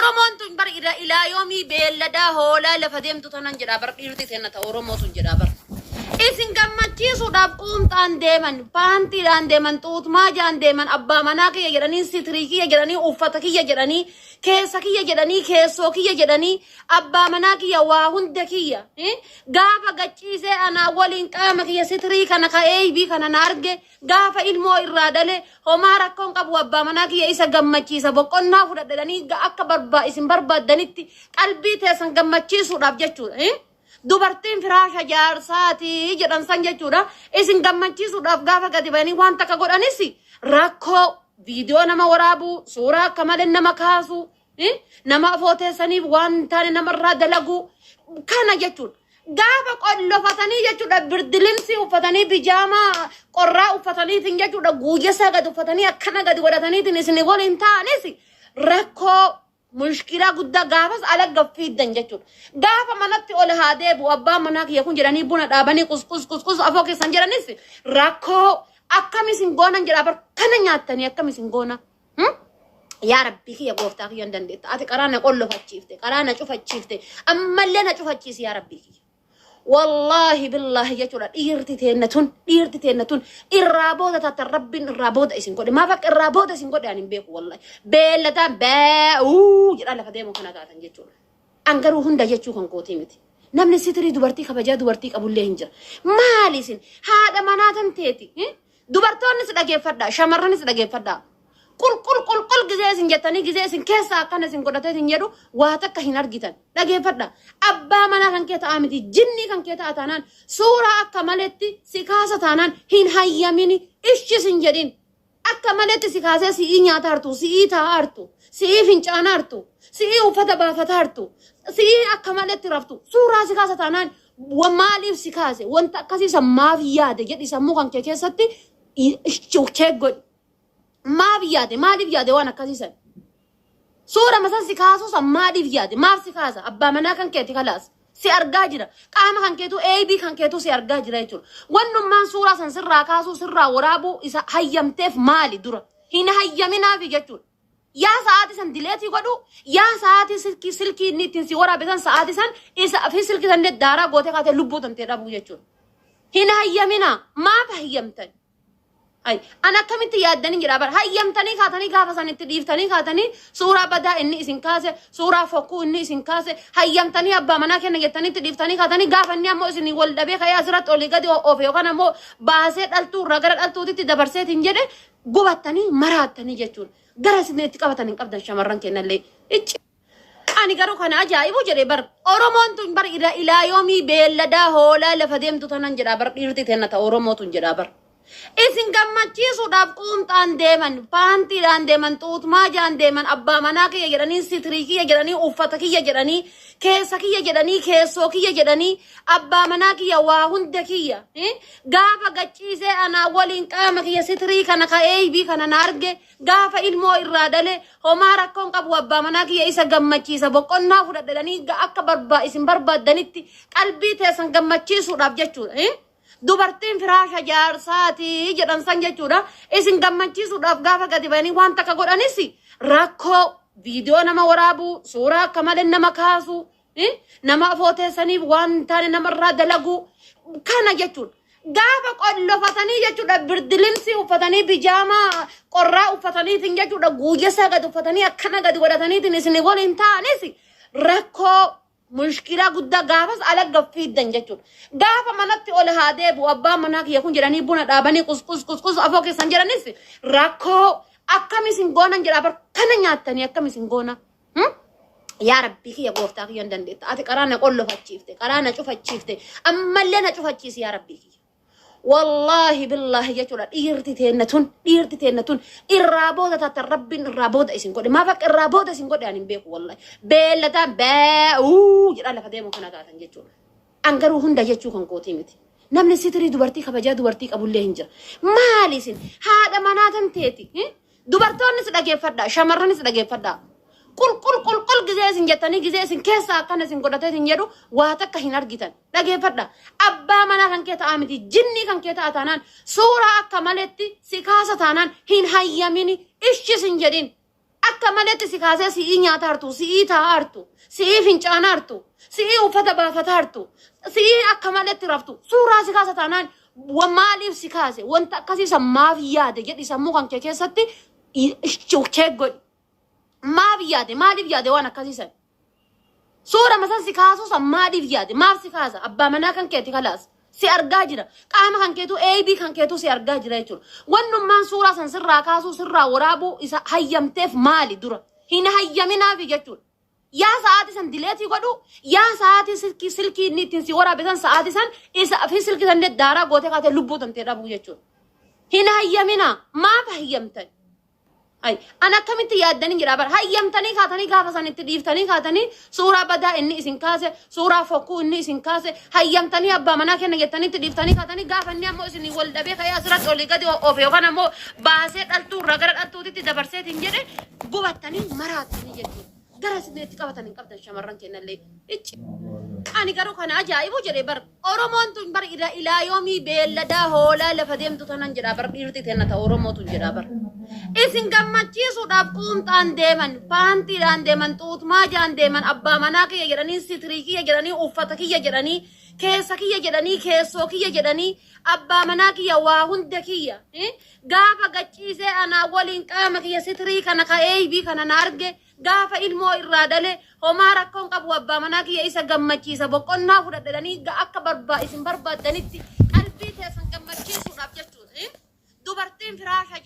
Oromoon tun bar ila ilaa yoomii beelladaa hoolaa lafa deemtu tanan jedhaa bar dhiirti teenna ta Oromoo tun jedhaa bar. Isin gammachiisuudhaaf quumxaan deeman, paantiidhaan deeman, xuutmaajaan deeman, abbaa manaa kiyya jedhanii, sitrii kiyya jedhanii, uffata kiyya jedhanii, keessa kiyya jedhanii, keessoo kiyya jedhanii, abbaa manaa kiyya waa hunda kiyya. Gaafa gachiisee anaa waliin qaama kiyya sitrii kana ka eeybii kana na arge, gaafa ilmoo irraa dhale, homaa rakkoon qabu abbaa manaa kiyya isa gammachiisa boqonnaa fudhadha jedhanii akka isin barbaaddanitti qalbii teessan gammachiisuudhaaf jechuudha. Dubartiin firaasha jaarsaati jedhan san jechuudha. Isin gammachiisuudhaaf gaafa gadi ba'anii waan takka godhanis rakkoo viidiyoo nama waraabuu, suuraa akka malee nama kaasuu, nama afooteessaniif waan hin taane namarraa dalaguu kana jechuudha. Gaafa qollofatanii jechuudha birdilimsii uffatanii bijaamaa qorraa uffataniitiin jechuudha guujessaa gadi uffatanii akkana gadi godhataniitiin isin waliin ta'anis rakkoo mushkilaa guddaa gaafas ala gaffiiddan jechuudha. Gaafa manatti ol haa deebi'u abbaan manaa kiyya kun jedhanii buna dhaabanii qusqus qusqus afoo keessan jedhanis rakkoo akkam isin goonan jedhaa bar kana nyaattanii akkam isin goona. Yaa Rabbii kiyya gooftaa kiyya hin dandeetta. Ati karaa na qollofachiifte, karaa na cufachiifte, ammallee na cufachiisi yaa Rabbii kiyya. Wallaahi billaahi jechuudha dhiirti teenna tun dhiirti teenna tun irraa booda taatan rabbiin irraa booda isin godhe maaf akka irraa booda isin godhe ani hin beeku wallaahi beellataan bee jedhaa lafa deemu kana taatan jechuudha. An garuu hunda jechuu kan kootii miti. Namni sitirii dubartii kabajaa dubartii qabullee hin jira. Maali isin haadha manaa tan teeti. Dubartoonnis dhageeffadhaa shamarranis dhageeffadhaa. Qulqul qulqul gizee isin jettanii gizee isin keessaa akkana isin godhatee isin jedhu waa takka hin argitan. Dhageeffadha. Abbaa manaa kan kee ta'aa miti jinnii kan kee ta'a taanaan suuraa akka maletti si kaasa taanaan hin hayyamini ishis hin jedhin. Akka maletti si kaasee si'ii nyaata hartu, si'ii taa'aa hartu, si'ii fincaana hartu, si'ii uffata baafata hartu, si'ii akka maletti raftu. Suuraa si kaasa taanaan maaliif si kaase wanta akkasii san maaf yaade jedhi sammuu kan kee keessatti check godhi. Maaf yaade maaliif yaade waan akkasii san? Suura masan si kaasuu san maaliif yaade? Maaf si kaasa? Abbaa manaa kan keeti kalaas. Si argaa jira. Qaama kan keetuu eebii kan keetuu si argaa jira jechuudha. Wannummaan suuraa san sirraa kaasuu sirraa waraabuu isa hayyamteef maali dura? Hin hayyaminaafi jechuudha. Yaa sa'aatii san dileetii godhuu, yaa sa'aatii silkii silkii inni ittiin si waraabe san sa'aatii san isa fi silkii san daaraa gootee kaatee lubbuu tantee dhabuu jechuudha. Hin hayyaminaa. Maaf hayyamtan? Ay, an akkamitti yaaddanii jedhaa bara hayyamtanii kaatanii gaafa san itti dhiiftanii kaatanii suuraa badaa inni isin kaase suuraa fokkuu inni isin kaase hayyamtanii abbaa manaa kenna jettanii itti dhiiftanii kaatanii gaafa inni ammoo isin wal dhabee ka'ee asirratti olii gadi oofe yookaan ammoo baasee dhaltuu irraa gara dhaltuutitti dabarseetiin jedhe gubattanii maraattanii jechuudha. Gara isin itti qabatan hin qabdan shamarran kennallee. Icci. Ani garuu kana ajaa'ibu jedhe bar Oromoon tun bar ila ilaa yoomii beelladaa hoolaa lafa deemtu tanan jedhaa bar dhiirti teenna ta Oromoo tun jedhaa bar. Isin gammachiisuudhaaf quumxaan deeman, paantiidhaan deeman, xuutmaajaan deeman, abbaa manaa kiyya jedhanii, sitrii kiyya jedhanii, uffata kiyya jedhanii, keessa kiyya jedhanii, keessoo kiyya jedhanii, abbaa manaa kiyya waa hunda kiyya. Gaafa gachiisee anaa waliin qaama kiyya sitrii kana ka eeybii kana na arge Gaafa ilmoo irraa dhale homaa rakkoon qabu abbaa manaa kiyya isa gammachiisa boqonnaa fudhadha jedhanii akka isin barbaaddanitti qalbii teessan gammachiisuudhaaf jechuudha. Dubartiin firaasha jaarsaati jedhan san jechuudha. Isin gammachiisuudhaaf gaafa gadi ba'anii waan takka godhanis rakkoo viidiyoo nama waraabuu, suuraa akka malee nama kaasuu, nama afooteessaniif waan hin taane namarraa dalaguu kana jechuudha. Gaafa qollofatanii jechuudha birdilimsii uffatanii bijaamaa qorraa uffataniitiin jechuudha guujessaa gadi uffatanii akkana gadi godhataniitiin isin waliin ta'anis rakkoo mushkilaa guddaa gaafas ala gaffiiddan jechuudha. Gaafa manatti ol haa deebi'u abbaan manaa kiyya kun jedhanii buna dhaabanii qusqus qusqus afoo keessan jedhanis rakkoo akkam isin goonan jedhaa bar kana nyaattanii akkam isin goona. Yaa Rabbii kiyya gooftaa kiyya hin dandeetta. Ati karaa na qollofachiifte, karaa na cufachiifte, ammallee na cufachiisi yaa Rabbii kiyya. Wallaahi billaahi jechuudha dhiirti teenna tun dhiirti teenna tun irraa booda taatan rabbiin irraa booda isin godhe maaf akka irraa booda isin godhe ani hin beeku wallaahi beellataan bee jedhaa lafa deemu kana taatan jechuudha. An garuu hunda jechuu kan kootii miti. Namni sitirii dubartii kabajaa dubartii qabullee hin jira. Maali isin haadha manaa tan teeti. Dubartoonnis dhageeffadhaa shamarranis dhageeffadhaa. Qulqul qulqul gizee isin jettanii gizee isin keessaa akkana isin godhatee isin jedhu waa takka hin argitan. Dhageeffadhaa. Abbaa manaa kan kee ta'aa miti jinnii kan kee ta'a taanaan suuraa akka maletti si kaasa taanaan hin hayyamini ishis hin jedhin. Akka maletti si kaasee si'ii nyaata hartu, si'ii taa'aa hartu, si'ii fincaana hartu, si'ii uffata baafata hartu, si'ii akka maletti raftu. Suuraa si kaasa taanaan maaliif si kaase? Wanta akkasii san maaf yaade jedhi sammuu kan kee keessatti check godhi. Maaf yaade? Maaliif yaade waan akkasii san? Suura masan si kaasuu san maaliif yaade? Maaf si kaasa? Abbaa manaa kan keeti kalaas. Si argaa jira. Qaama kan keetuu eebii kan keetuu si argaa jira jechuudha. Wannummaan suuraa san sirraa kaasuu sirraa waraabuu isa hayyamteef maali dura? Hin hayyaminaafi jechuudha. Yaa sa'aatii san delete godhu, yaa sa'aatii silkii inni ittiin si waraabe san sa'aatii san isa fi silkii san daaraa gootee kaatee lubbuu tantee dhabuu jechuudha. Hin hayyaminaa. Maaf hayyamtan? Ay, an akkamitti yaaddanii jedha bara hayyamtanii kaatanii gaafa san itti dhiiftanii kaatanii suuraa badaa inni isin kaase, suuraa fokkuu inni isin kaase hayyamtanii abbaa manaa kenna jettanii itti dhiiftanii kaatanii, gaafa inni ammoo isin wal dhabee ka'ee asirratti olii gadi oofe yookaan ammoo baasee dhaltuu irraa gara dhaltuutitti dabarseetiin jedhe gubattanii maraattanii jechuudha. Gara isin itti qabatan hin qabdan shamarran kennallee. Icci. Ani garuu kana ajaa'ibu jedhe bar Oromoon tun bar ilaa yoomii beelladaa hoolaa lafa deemtu tanan jedha bar dhiirti tenna ta Oromoo tun jedha bar. Isin gammachiisuudhaaf quumxaan deeman, paantiidhaan deeman, xuutmaajaan deeman, abbaa manaa kiyya jedhanii, sitrii kiyya jedhanii, uffata kiyya jedhanii, keessa kiyya jedhanii, keessoo kiyya jedhanii, abbaa manaa kiyya waa hunda kiyya. Gaafa gachiisee anaa waliin qaama kiyya sitrii kana ka eeybii kana na arge, gaafa ilmoo irraa dhale homaa rakkoon qabu, abbaa manaa kiyya isa gammachiisa boqonnaa fudhadhanii akka isin barbaaddanitti qalbii teessan gammachiisuudhaaf jechuudha. Dubartiin firaasha.